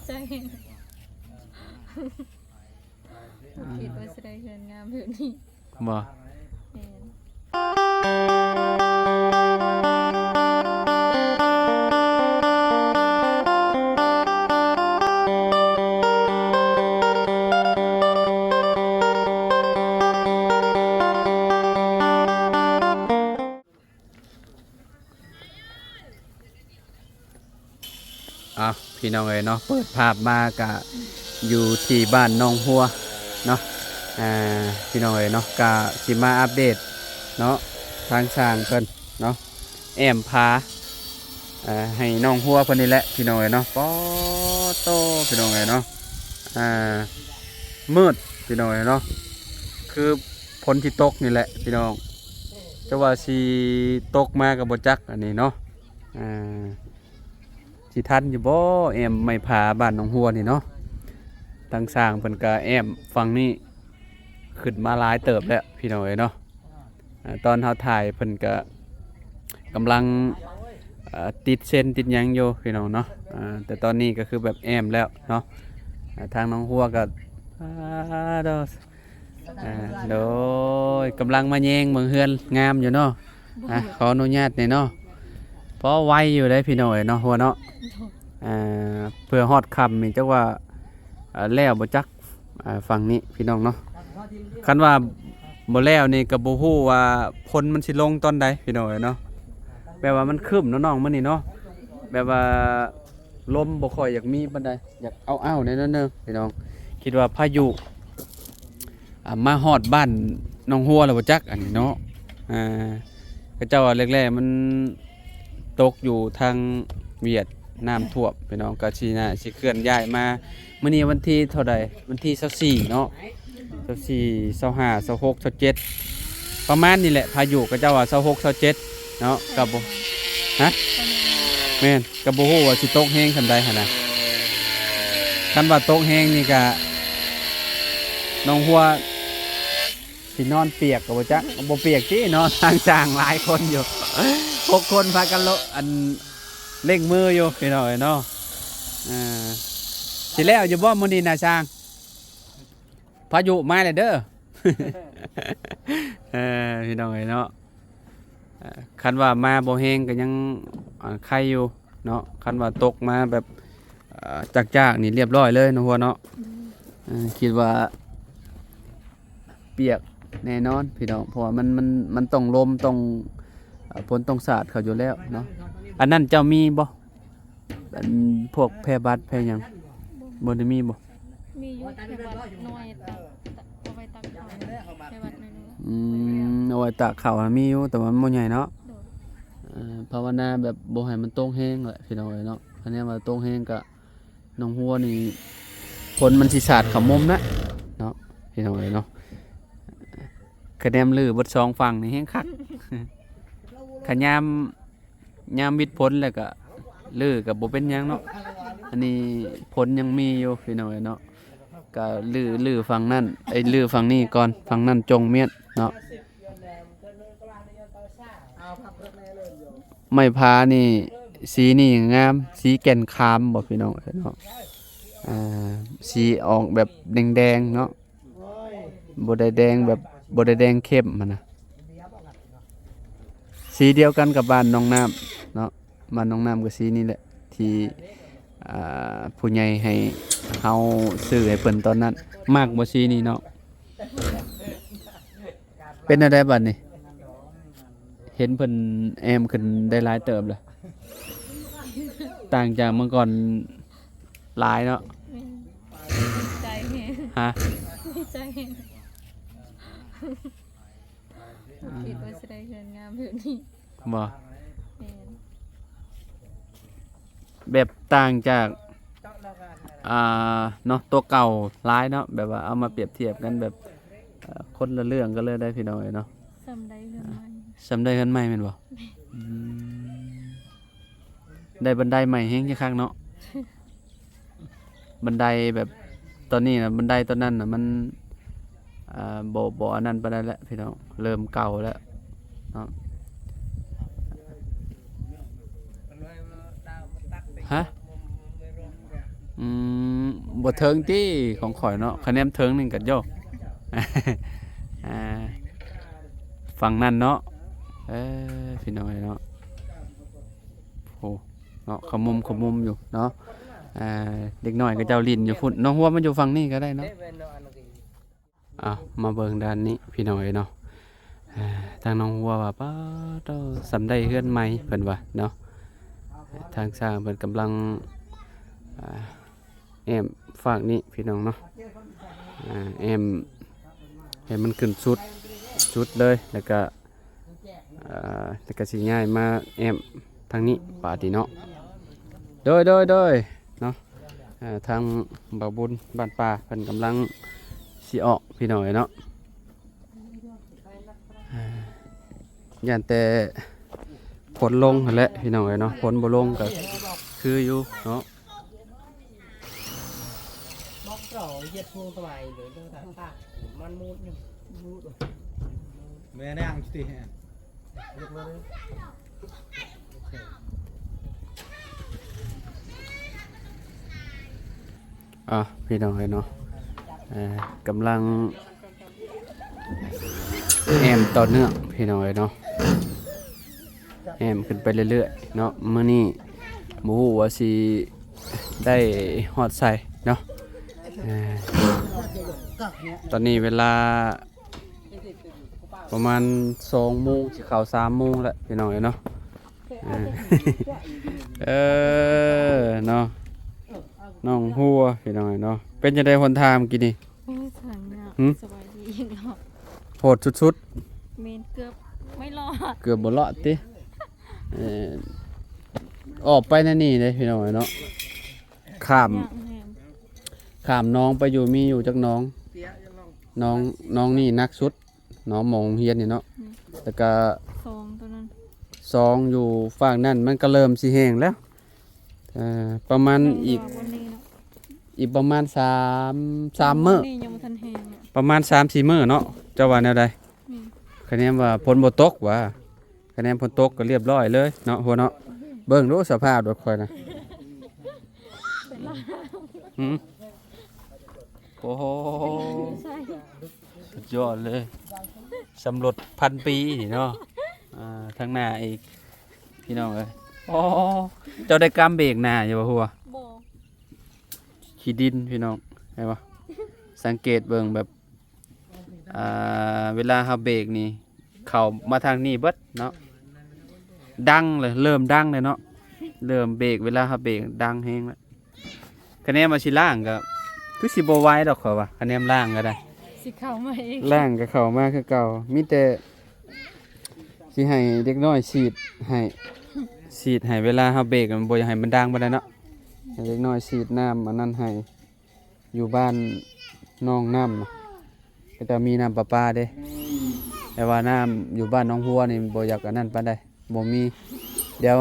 ໃຈແຮງ ບໍ່ຄິດວ່າຊິໄດ້ເຮືອນງາມແບບນີ້. ບໍ່ ແມ່ນ. ອ່ະ ພີ່ນ້ອງເອີຍເນາະ ເປີດພາບມາກະຢູ່ທີ່ບ້ານໜອງຫົວເນາະ. ອ່າ ພີ່ນ້ອງເອີຍເນາະ ກະຊິມາອັບເດດເນາະ ທາງຊ່າງເພິ່ນເນາະ ແອ້ມຜາ ອ່າ ໃຫ້ໜອງຫົວເພິ່ນນີ້ແຫຼະ ພີ່ນ້ອງເອີຍເນາະ. ປາດໂທ້ ພີ່ນ້ອງເອີຍເນາະ ອ່າ ມືດ ພີ່ນ້ອງເອີຍເນາະ ຄືຝົນຊິຕົກນີ້ແຫຼະ ພີ່ນ້ອງ ແຕ່ວ່າຊິຕົກມາກໍບໍ່ຈັກ ອັນນີ້ເນາະ. ອ່າ ຊິທັນຢູ່ບໍ່ ແອ້ມໄມ້ຜາບ້ານໜອງຫົວນີ້ເນາະ. ທາງຊ່າງເພິ່ນກະແອ້ມຝັ່ງນີ້ຂຶ້ນມາຫຼາຍເຕີບແລ້ວ ພີ່ນ້ອງເອີຍເນາະ. ອ່າ ຕອນເຮົາຖ່າຍເພິ່ນກະກຳລັງ ເອີ ຕິດເສັ້ນຕິດຫຍັງຢູ່ ພີ່ນ້ອງເນາະ. ອ່າ ແຕ່ຕອນນີ້ກໍຄືແບບແອ້ມແລ້ວເນາະ. ອ່າ ທາງໜອງຫົວກໍ ອ່າ ໂດ ອ່າ ໂດຍ ກຳລັງມາແຍງເບິ່ງເຮືອນງາມຢູ່ເນາະ. ອ່ະ ຂໍອະນຸຍາດແດ່ເນາະ ພໍໄວຢູ່ເດ້ພີ່ນ້ອງເອີຍເນາະ ຫົວເນາະ. ອ່າ ເພື່ອຮອດຄ່ຳນີ້ຈັກວ່າ ອ່າ ແລ້ວບໍ່ຈັກ ອ່າ ຝັ່ງນີ້ພີ່ນ້ອງເນາະ. ຄັນວ່າບໍ່ແລ້ວນີ້ກໍບໍ່ຮູ້ວ່າຝົນມັນຊິລົງຕອນໃດພີ່ນ້ອງເອີຍເນາະ. ແບບວ່າມັນຄຶ້ມເນາະນ້ອງ ມື້ນີ້ເນາະ ແບບວ່າລົມບໍ່ຄ່ອຍຢາກມີປານໃດ ຢາກອ້າວໆແດ່ໜ້ອຍໜຶ່ງພີ່ນ້ອງ. ຄິດວ່າພາຍຸ ອ່າ ມາຮອດບ້ານໜອງຫົວແລ້ວບໍ່ຈັກ ອັນນີ້ເນາະ. ອ່າ ເຂົາເຈົ້າວ່າແລກໆມັນຕົກຢູ່ທາງຫວຽດ ນ້ຳຖ້ວມ ພີ່ນ້ອງ ກໍຊິໜ້າຊິເຄື່ອນຍ້າຍມາ. ມື້ນີ້ວັນທີເທົ່າໃດ? ວັນທີຊາວສີ່ເນາະ ຊາວສີ່ ຊາວຫ້າ ຊາວຫົກ ຊາວເຈັດ ປະມານນີ້ແຫຼະ. ພາຍຸເຂົາເຈົ້າວ່າຊາວຫົກ ຊາວເຈັດເນາະ ກໍບໍ່ ຮະ? ແມ່ນ ກໍບໍ່ຮູ້ວ່າຊິຕົກແຮງສ່ຳໃດຫັ້ນນະ. ຄັນວ່າຕົກແຮງນີ້ກະໜອງຫົວຊິນອນປຽກກໍບໍ່ຈັກ ບໍ່ປຽກຕິເນາະ. ທາງຊ່າງຫຼາຍຄົນຢູ່ ຫົກຄົນພາກັນໂລະ ອັນ ເລັ່ງມືຢູ່ພີ່ນ້ອງເອີຍເນາະ. ອ່າ ຊິແລ້ວຢູ່ບໍ່ມື້ນີ້ນະຊ່າງ? ພາຍຸມາແລ້ວເດີ ເອີ ພີ່ນ້ອງເອີຍເນາະ. ເອີ ຄັນວ່າມາບໍ່ແຮງກໍຍັງ ອ່າ ໄຄຢູ່ເນາະ ຄັນວ່າຕົກມາແບບ ເອີ ຈາກໆນີ້ລຽບຮ້ອຍເລີຍເນາະຫົວເນາະ. ເອີ ຄິດວ່າປຽກແນ່ນອນພີ່ນ້ອງ ເພາະວ່າມັນ ມັນ ມັນຕ້ອງລົມ ຕ້ອງ ເອີ ຝົນຕ້ອງສາດເຂົ້າຢູ່ແລ້ວເນາະ. ອັນນັ້ນເຈົ້າມີບໍ່? ອັນພວກແພບັດແພຫຍັງ ບໍ່ ບໍ່ໄດ້ມີບໍ່? ມີຢູ່ ແພບັດນ້ອຍ ຕັກ ເອົາໄວ້ຕັກເຂົ້າ ແພບັດນ້ອຍໆ. ອືມ ເອົາໄວ້ຕັກເຂົ້ານະມີຢູ່ ແຕ່ວ່າມັນບໍ່ໃຫຍ່ເນາະ. ໂດຍ ເອີ ພາວະນາແບບບໍ່ໃຫ້ມັນຕົກແຮງແຫຼະພີ່ນ້ອງເອີຍເນາະ. ຄັນແມ່ນວ່າຕົກແຮງກະໜອງຫົວນີ້ ຝົນມັນຊິສາດເຂົ້າມຸມນະເນາະ ພີ່ນ້ອງເອີຍເນາະ. ຄະແນນລືເບິດສອງຝັ່ງນີ້ແຮງຄັກ ຂະຍາມ ຍາມວິດຝົນແລ້ວກະລືກໍບໍ່ເປັນຫຍັງເນາະ. ອັນນີ້ຝົນຍັງມີຢູ່ພີ່ນ້ອງເອີຍເນາະ ກະລື ລືຝັ່ງນັ້ນ ເອີຍ ລືຝັ່ງນີ້ກ່ອນ ຝັ່ງນັ້ນຈົ່ງມຽນເນາະ. ໄມ້ຜານີ້ ສີນີ້ງາມ ສີແກ່ນຂາມບໍ່ພີ່ນ້ອງເອີຍເນາະ. ອ່າ ສີອອກແບບແດງໆເນາະ ບໍ່ໄດ້ແດງແບບ ບໍ່ໄດ້ແດງເຂັ້ມຫັ້ນນະ. ສີດຽວກັນກັບບ້ານໜອງນ້ຳເນາະ ບ້ານໜອງນ້ຳກໍສີນີ້ແຫຼະ ທີ່ ອ່າ ຜູ້ໃຫຍ່ໃຫ້ເຮົາຊື້ໃຫ້ເພິ່ນຕອນນັ້ນ. ມັກບໍ່ສີນີ້ເນາະ? ເປັນແນວໃດບັດນີ້? ເຫັນເພິ່ນແອ້ມຂຶ້ນໄດ້ຫຼາຍເຕີບແລ້ວ ຕ່າງຈາກເມື່ອກ່ອນຫຼາຍເນາະ. ແມ່ນ ດີໃຈແຮງ ຮະ? ດີໃຈແຮງ ບໍ່ຄິດວ່າຊິໄດ້ເຮືອນງາມແບບນີ້. ບໍ່ ແມ່ນ ແບບຕ່າງຈາກ ອ່າ ເນາະ ຕົວເກົ່າຫຼາຍເນາະ ແບບວ່າເອົາມາປຽບທຽບກັນແບບ ເອີ ຄົນລະເລື່ອງກັນເລີຍໄດ໋ພີ່ນ້ອງເອີຍເນາະ. ສ່ຳໄດ້ເຮືອນໃໝ່ ສ່ຳໄດ້ເຮືອນໃໝ່ແມ່ນບໍ່? ແມ່ນ ອືມ ໄດ້ບັນໄດໃໝ່ແຮງຈະຄັກເນາະ. ບັນໄດແບບຕອນນີ້ນະ ບັນໄດຕອນນັ້ນນະ ມັນ ອ່າ ບໍ່ ບໍ່ອັນນັ້ນປານໃດແລ້ວພີ່ນ້ອງ ເລີ່ມເກົ່າແລ້ວເນາະ. ຮະ? ອືມ ບໍ່ເຖິງຕິຂອງຂ້ອຍເນາະ ຄະແນນເຖິງນີ້ກໍໂຍ ອ່າ ຝັ່ງນັ້ນເນາະ ເອີ ພີ່ນ້ອງເອີຍເນາະ ໂອ້ ເນາະ ຂະມຸມຂະມຸມຢູ່ເນາະ ອ່າ ເດັກນ້ອຍເຂົາເຈົ້າຫຼິ້ນຢູ່ພຸ້ນ ນ້ອງຫົວມາຢູ່ຝັ່ງນີ້ກໍໄດ້ເນາະ. ເອົາ ມາເບິ່ງດ້ານນີ້ພີ່ນ້ອງເອີຍເນາະ ເອີ ທາງນ້ອງຫົວວ່າ ປາດໂທ້ ສ່ຳໄດ້ເຮືອນໃໝ່ ເພິ່ນວ່າເນາະ ທາງຊ່າງເພິ່ນກຳລັງ ອ່າ ແອ້ມຟາກນີ້ພີ່ນ້ອງເນາະ ອ່າ ແອ້ມໃຫ້ມັນຂຶ້ນສຸດ ສຸດເລີຍ ແລ້ວກະ ອ່າ ແລ້ວກະຊິຍ້າຍມາແອ້ມທາງນີ້ບາດນີ້ເນາະ ໂດຍ ໂດຍ ໂດຍ ເນາະ ເອີ ທາງບ່າວບຸນບ້ານປ່າເພິ່ນກຳລັງຊິອອກພີ່ນ້ອງເອີຍເນາະ ເອີ ຢ້ານແຕ່ຝົນລົງຫັ້ນແຫຼະພີ່ນ້ອງເອີຍເນາະ ຝົນບໍ່ລົງກໍຄືຢູ່ເນາະ. ອ່ະ ພີ່ນ້ອງເອີຍເນາະ ເອີ ກຳລັງແອ້ມຕໍ່ເນື່ອງພີ່ນ້ອງເອີຍເນາະ ແອ້ມຂຶ້ນໄປເລື້ອຍໆເນາະ ມື້ນີ້ບໍ່ຮູ້ວ່າຊິໄດ້ຮອດໃສເນາະ ເອີ ຕອນນີ້ເວລາ ປະມານສອງໂມງ ຊິເຂົ້າສາມໂມງແລ້ວພີ່ນ້ອງເອີຍເນາະ ເອີ ເນາະ ນ້ອງຫົວພີ່ນ້ອງເອີຍເນາະ ເປັນຈັ່ງໃດຫົນທາງກີ້ນີ້? ໂອ້ຍ ທາງຍາກ ຫືມ? ສະບາຍດີອີກແລ້ວ ໂຫດສຸດໆ ແມ່ນ ເກືອບບໍ່ລອດ ເກືອບບໍ່ລອດຕິ ເອີ ອອກໄປແນວນີ້ເດ້ພີ່ນ້ອງເອີຍເນາະ ຂ້າມ ຂ້າມໜອງໄປຢູ່ ມີຢູ່ຈັກໜອງ? ໜອງ ໜອງນີ້ໜັກສຸດ ໜອງໝອງໂຮງຮຽນນີ້ເນາະ ອືມ ແລ້ວກະ ສອງ ໂຕນັ້ນ ສອງ ຢູ່ຟາກນັ້ນ ມັນກະເລີ່ມຊິແຫ້ງແລ້ວ ເອີ ປະມານອີກ ແຫ້ງກວ່ານີ້ເນາະ ອີກປະມານສາມ ສາມມື້ ນີ້ຍັງບໍ່ທັນແຫ້ງເນາະ ປະມານສາມສີ່ມື້ເນາະ ເຈົ້າວ່າແນວໃດ? ອືມ ຄະແນນວ່າຝົນບໍ່ຕົກຫວາ? ຄະແນນຝົນຕົກກໍລຽບຮ້ອຍເລີຍເນາະ ຫົວເນາະ ເບິ່ງດູສະພາບລົດຂ້ອຍນະ ຫືມ ໂອ້ໂຫ ສຸດຍອດເລີຍ ສ່ຳລົດພັນປີນີ້ເນາະ ອ່າ ທາງໜ້າອີກ ພີ່ນ້ອງເອີຍ ໂອ້ ເຈົ້າໄດ້ກຳເບກໜ້າຢູ່ບໍ່ ຫົວ? ບໍ່ ຂີ້ດິນພີ່ນ້ອງ ເຫັນບໍ່? ສັງເກດເບິ່ງແບບ ອ່າ ເວລາເຮົາເບກນີ້ ເຂົ້າມາທາງນີ້ເບິດເນາະ ດັງເລີຍ ເລີ່ມດັງເລີຍເນາະ ເລີ່ມເບກ ເວລາເຮົາເບກດັງແຮງແລ້ວ ຄະແນນວ່າຊິລ້າງກໍຄືຊິບໍ່ໄວດອກ ຂ້ອຍວ່າ ຄະແນນລ້າງກໍໄດ້ ຊິເຂົ້າມາເອງ ລ້າງກໍເຂົ້າມາຄືເກົ່າ ມີແຕ່ຊິໃຫ້ເດັກນ້ອຍສີດໃຫ້ ສີດໃຫ້ ເວລາເຮົາເບກມັນບໍ່ຢາກໃຫ້ມັນດັງປານໃດເນາະ ໃຫ້ເດັກນ້ອຍສີດນ້ຳອັນນັ້ນໃຫ້ ຢູ່ບ້ານໜອງນ້ຳນະ ເຂົາເຈົ້າມີນ້ຳປະປາເດ້ ແຕ່ວ່ານ້ຳຢູ່ບ້ານໜອງຫົວນີ້ບໍ່ຢາກອັນນັ້ນປານໃດ ບໍ່ມີ ດຽວ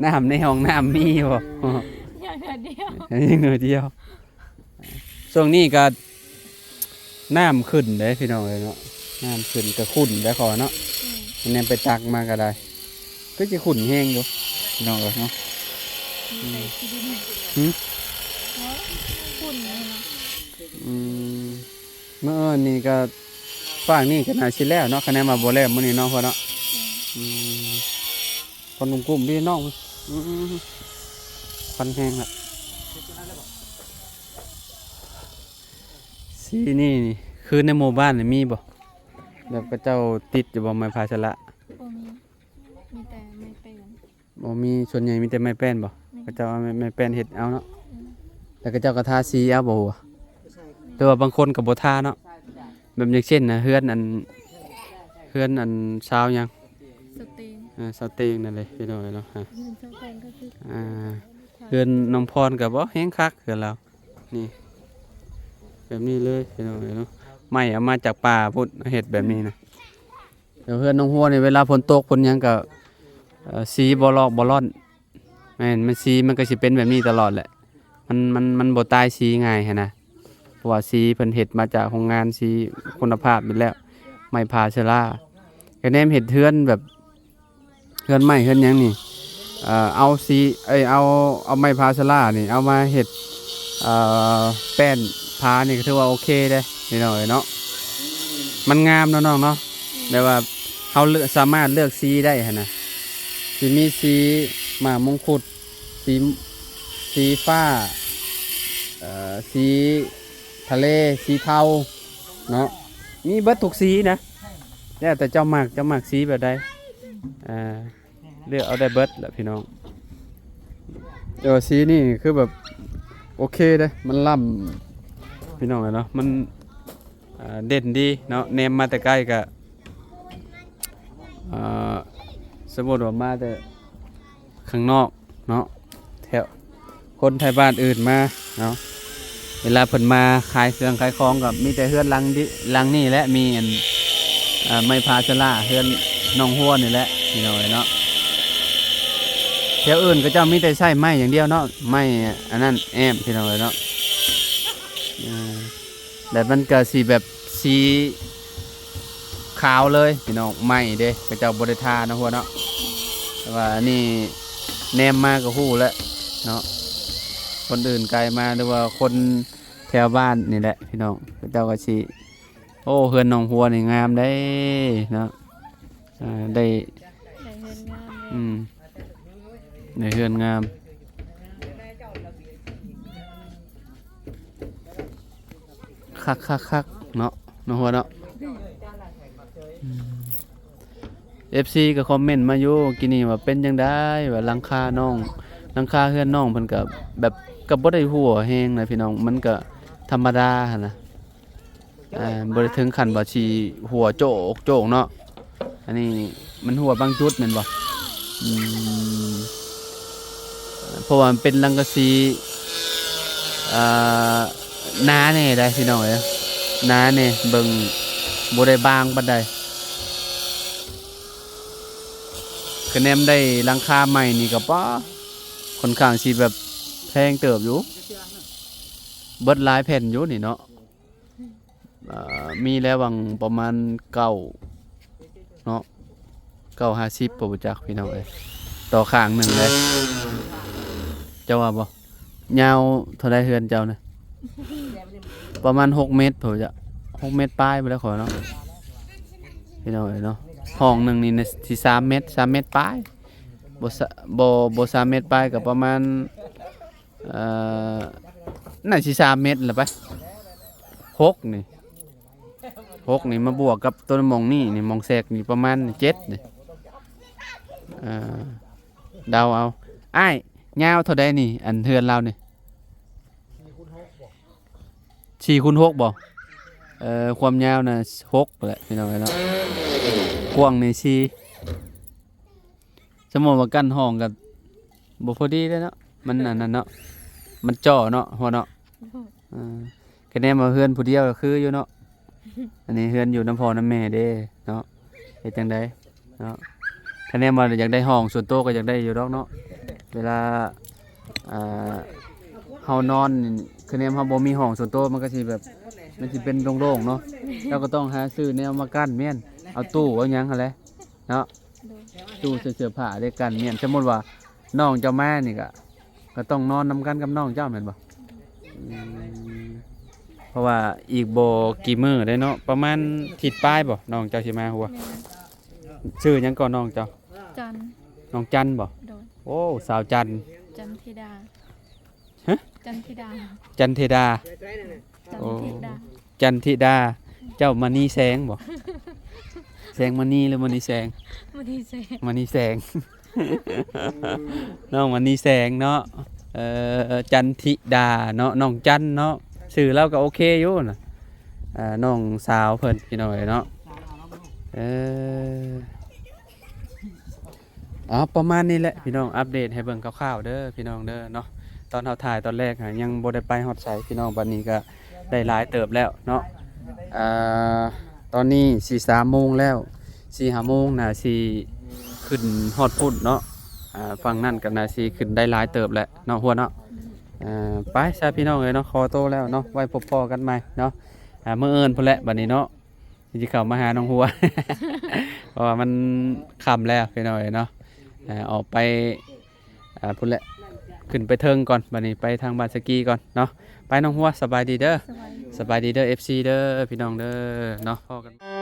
ນ້ຳໃນຫ້ອງນ້ຳມີບໍ່? ຢ່າງໜ້ອຍດຽວ ຢ່າງໜ້ອຍດຽວ ຊ່ວງນີ້ກໍນ້ຳຂຶ້ນເດ້ພີ່ນ້ອງເອີຍເນາະ ນ້ຳຂຶ້ນກໍຂຸ່ນໄດ໋ ເຂົາວ່າເນາະ ອືມ ແນມໄປຕັກມາກໍໄດ້ ຄືຊິຂຸ່ນແຮງຢູ່ພີ່ນ້ອງເອີຍເນາະ ອືມ ຫືມ ຂຸ່ນເນາະ ອືມ ມື້ອື່ນນີ້ກໍ ຟາກນີ້ກໍໜ້າຊິແລ້ວເນາະ ຄະແນນວ່າບໍ່ແລ້ວມື້ນີ້ເນາະ ພໍ່ເນາະ ອືມ ອືມ ຄົນກຸ້ມໆ ພີ່ນ້ອງ ອືມ ຄວັນແຮງລະ ສີນີ້ນີ້ ຄືໃນໝູ່ບ້ານນີ້ມີບໍ່? ແບບເຂົາເຈົ້າຕິດຢູ່ບໍ່ ໄມ້ພາຊະລະ? ບໍ່ມີ ມີແຕ່ໄມ້ແປ້ນ ບໍ່ມີ ສ່ວນໃຫຍ່ມີແຕ່ໄມ້ແປ້ນບໍ່? ແມ່ນ ເຂົາເຈົ້າເອົາໄມ້ ໄມ້ແປ້ນເຮັດເອົາເນາະ ອືມ ແລ້ວເຂົາເຈົ້າກໍທາສີເອົາບໍ່? ຫຼືວ່າບາງຄົນກໍບໍ່ທາເນາະ ແບບຢ່າງເຊັ່ນນະ ເຮືອນອັນ ເຮືອນອັນຊາວຫຍັງ? ສາວເຕັງ ເອີ ສາວເຕັງນັ້ນເລີຍ ພີ່ນ້ອງເອີຍເນາະ ເຮືອນສາວເຕັງກໍຄື ອ່າ ເຮືອນນ້ອງພອນກໍບໍ່ແຮງຄັກ ເຮືອນລາວ ນີ້ ແບບນີ້ເລີຍພີ່ນ້ອງເອີຍເນາະ ໄມ້ເອົາມາຈາກປ່າພຸ້ນ ເຮັດແບບນີ້ນະ ແລ້ວເຮືອນນ້ອງຫົວນີ້ ເວລາຝົນຕົກຝົນຫຍັງກໍ ເອີ ສີບໍ່ລອກບໍ່ລ່ອນ ແມ່ນ ມັນ ສີມັນກໍຊິເປັນແບບນີ້ຕະຫຼອດແຫຼະ ມັນ ມັນ ມັນບໍ່ຕາຍສີງ່າຍຫັ້ນນະ ເພາະວ່າສີເພິ່ນເຮັດມາຈາກໂຮງງານສີຄຸນນະພາບຢູ່ແລ້ວ ໄມ້ພາເຊລາ ກະແນມເຮັດເຮືອນແບບ ເຮືອນໄມ້ເຮືອນຫຍັງນີ້ ເອີ ເອົາສີ ເອີຍ ເອົາ ເອົາໄມ້ພາສາລານີ້ ເອົາມາເຮັດ ເອີ ແປ້ນພານີ້ ກໍຖືວ່າໂອເຄເດ້ພີ່ນ້ອງເອີຍເນາະ. ມັນງາມເນາະນ້ອງເນາະ ແບບວ່າເຮົາເລືອກ ສາມາດເລືອກສີໄດ້ຫັ້ນນະ ຊິມີສີໝາກມົງຄຸດ ສີ ສີຟ້າ ເອີ ສີທະເລ ສີເທົາເນາະ ມີເບິດທຸກສີນະ ແລ້ວແຕ່ເຈົ້າມັກ ເຈົ້າມັກສີແບບໃດ ເອີ ເລືອກເອົາໄດ້ເບິດແຫຼະພີ່ນ້ອງ. ແຕ່ວ່າສີນີ້ຄືແບບໂອເຄເດ້ ມັນລ້ຳພີ່ນ້ອງເອີຍເນາະ ມັນ ອ່າ ເດັ່ນດີເນາະ ແນມມາແຕ່ໃກ້ກໍ ອ່າ ສົມມຸດວ່າມາແຕ່ຂ້າງນອກເນາະ ແຖວ ຄົນໄທບ້ານອື່ນມາເນາະ ເວລາເພິ່ນມາຂາຍເຄື່ອງຂາຍຂອງກໍມີແຕ່ເຮືອນຫຼັງນີ້ ຫຼັງນີ້ແຫຼະ ມີອັນ ເອີ ໄມ້ພາສາລາ ເຮືອນນ້ອງຮົວນີ້ແຫຼະພີ່ນ້ອງເອີຍເນາະ. ແຖວອື່ນເຂົາເຈົ້າມີແຕ່ໃຊ້ໄມ້ຢ່າງດຽວເນາະ ໄມ້ອັນນັ້ນແອ້ມພີ່ນ້ອງເອີຍເນາະ ເອີ ແບບມັນກໍຊິແບບສີຂາວເລີຍພີ່ນ້ອງ ໄມ້ເດ້ ເຂົາເຈົ້າບໍ່ໄດ້ທາເນາະ ຫົວເນາະ ແຕ່ວ່າອັນນີ້ແນມມາກໍຮູ້ແລ້ວເນາະ ຄົນອື່ນໄກມາ ຫຼືວ່າຄົນແຖວບ້ານນີ້ແຫຼະພີ່ນ້ອງ ເຂົາເຈົ້າກໍຊິ ໂອ້ ເຮືອນນ້ອງຫົວນີ້ງາມເດ້ເນາະ ອ່າ ໄດ້ ໄດ້ເຮືອນງາມເດ້ ອືມ ໄດ້ເຮືອນງາມ ຄັກໆໆ ເນາະ ນ້ອງຫົວເນາະ ອືມ ເອັຟຊີກໍຄອມເມັນມາຢູ່ກີ້ນີ້ວ່າເປັນຈັ່ງໃດ ວ່າຫຼັງຄານ້ອງ ຫຼັງຄາເຮືອນນ້ອງເພິ່ນກໍແບບ ກໍບໍ່ໄດ້ຮົ່ວແຮງນະພີ່ນ້ອງ ມັນກໍທຳມະດາຫັ້ນນະ ອ່າ ບໍ່ໄດ້ເຖິງຂັ້ນວ່າຊິຮົ່ວໂຈກໂຈກເນາະ ອັນນີ້ມັນຮົ່ວບາງຈຸດແມ່ນບໍ່? ອືມ ເພາະວ່າມັນເປັນສັງກະສີ ອ່າ ໜາແດ່ໃດ໋ພີ່ນ້ອງເອີຍ ໜາແດ່ ເບິ່ງບໍ່ໄດ້ບາງປານໃດ ຄະແນນໄດ້ຫຼັງຄາໃໝ່ນີ້ກໍ ປາ ຄ່ອນຂ້າງຊິແບບແພງເຕີບຢູ່ ເບິດຫຼາຍແຜ່ນຢູ່ນີ້ເນາະ. ອ່າ ມີແລ້ວຫວ່າງປະມານເກົ້າເນາະ ເກົ້າຫ້າສິບ ບໍ່ຮູ້ຈັກພີ່ນ້ອງເອີຍ ຕໍ່ຂ້າງໜຶ່ງເດ້ ເຈົ້າວ່າບໍ່? ຍາວເທົ່າໃດເຮືອນເຈົ້ານະ? ປະມານຫົກເມັດ ເພິ່ນຈະຫົກເມັດປາຍພຸ້ນແຫຼະຂ້ອຍເນາະ ພີ່ນ້ອງເອີຍເນາະ ຫ້ອງໜຶ່ງນີ້ນະ ຊິສາມເມັດ ສາມເມັດປາຍ ບໍ່ສາ ບໍ່ ບໍ່ສາມເມັດປາຍ ກໍປະມານ ເອີ ໜ້າຊິສາມເມັດລະໄປ ຫົກນີ້ ຫົກນີ້ ມາບວກກັບຕົວໝ່ອງນີ້ນີ້ ໝ່ອງແຊກນີ້ປະມານເຈັດນີ້ ເອີ ເດົາເອົາ. ອ້າຍ ຍາວເທົ່າໃດນີ້ ອັນເຮືອນລາວນີ້? ສີ່ຄູນຫົກບໍ່? ເອີ ຄວາມຍາວນະຫົກແຫຼະ ພີ່ນ້ອງເອີຍເນາະ ກວ້າງນີ້ສີ່ ສົມມຸດວ່າກັ້ນຫ້ອງກໍບໍ່ພໍດີເດ້ເນາະ ມັນອັນນັ້ນເນາະ ມັນຈໍ້ເນາະ ຫົວເນາະ ເອີ ຄະແນນວ່າເຮືອນຜູ້ດຽວກໍຄືຢູ່ເນາະ ອັນນີ້ເຮືອນຢູ່ນຳພໍ່ນຳແມ່ເດ້ເນາະ ເຮັດຈັ່ງໃດເນາະ ຄະແນນວ່າຢາກໄດ້ຫ້ອງສ່ວນໂຕກໍຢາກໄດ້ຢູ່ດອກເນາະ ເວລາ ອ່າ ເຮົານອນ ຄະແນນເຮົາບໍ່ມີຫ້ອງສ່ວນໂຕ ມັນກໍຊິແບບ ມັນຊິເປັນໂລ່ງໆເນາະ ເຮົາກໍຕ້ອງຫາຊື້ແນວມາກັ້ນ ແມ່ນ ເອົາຕູ້ເອົາຫຍັງຫັ້ນແຫຼະ ເນາະ ໂດຍ ຕູ້ໃສ່ເສື້ອຜ້າໄດ້ກັນ ແມ່ນ ສົມມຸດວ່ານ້ອງເຈົ້າມານີ້ກະ ກໍຕ້ອງນອນນຳກັນກັບນ້ອງເຈົ້າແມ່ນບໍ່? ອືມ ເພາະວ່າອີກບໍ່ກີ່ມື້ເດ້ເນາະ ປະມານທິດປາຍບໍ່ ນ້ອງເຈົ້າຊິມາຫົວ? ແມ່ນ ຊື່ຫຍັງກໍນ້ອງເຈົ້າ? ຈັນ ນ້ອງຈັນບໍ່? ໂດຍ ໂອ້ ສາວຈັນ ຈັນທິດາ ຮະ? ຈັນທິດາ ຈັນທິດາ ຈັນທິດາ ໂອ້ ຈັນທິດາ ເຈົ້າມະນີແສງບໍ່? ແສງມະນີ ຫຼື ມະນີແສງ? ມະນີແສງ ມະນີແສງ ນ້ອງມະນີແສງເນາະ ເອີ ຈັນທິດາເນາະ ນ້ອງຈັນເນາະ ຊື່ລາວກໍໂອເຄຢູ່ນະ ເອີ ນ້ອງສາວເພິ່ນ ພີ່ນ້ອງເອີຍເນາະ ເອີ. ເອົາ ປະມານນີ້ແຫຼະພີ່ນ້ອງ ອັບເດດໃຫ້ເບິ່ງຄ່າວໆເດີພີ່ນ້ອງເດີເນາະ ຕອນເຮົາຖ່າຍຕອນແລກຫາຍັງບໍ່ໄດ້ໄປຮອດໃສພີ່ນ້ອງ ບັດນີ້ກະໄດ້ຫຼາຍເຕີບແລ້ວເນາະ ອ່າ ຕອນນີ້ຊິສາມໂມງແລ້ວ ສີ່ຫ້າໂມງໜ້າຊິຂຶ້ນຮອດພຸ້ນເນາະ ອ່າ ຝັ່ງນັ້ນກະໜ້າຊິຂຶ້ນໄດ້ຫຼາຍເຕີບແຫຼະເນາະ ຫົວເນາະ ອ່າ ໄປຊະພີ່ນ້ອງເອີຍເນາະ ຂໍໂຕແລ້ວເນາະ ໄວ້ພົບພໍ້ກັນໃໝ່ເນາະ ອ່າ ມື້ອື່ນພຸ້ນແຫຼະບັດນີ້ເນາະ. ຊິເຂົ້າມາຫານ້ອງຫົວ ເພາະວ່າມັນຄ່ຳແລ້ວພີ່ນ້ອງເອີຍເນາະ ເອີ ອອກໄປ ອ່າ ພຸ້ນແຫຼະ ຂຶ້ນໄປເທິງກ່ອນ ບັດນີ້ໄປທາງບ້ານສະກີກ່ອນເນາະ. ໄປ ນ້ອງຫົວ ສະບາຍດີເດີ ສະບາຍດີ ສະບາຍດີເດີ ເອັຟຊີເດີ ພີ່ນ້ອງເດີເນາະ ພໍ້ກັນ.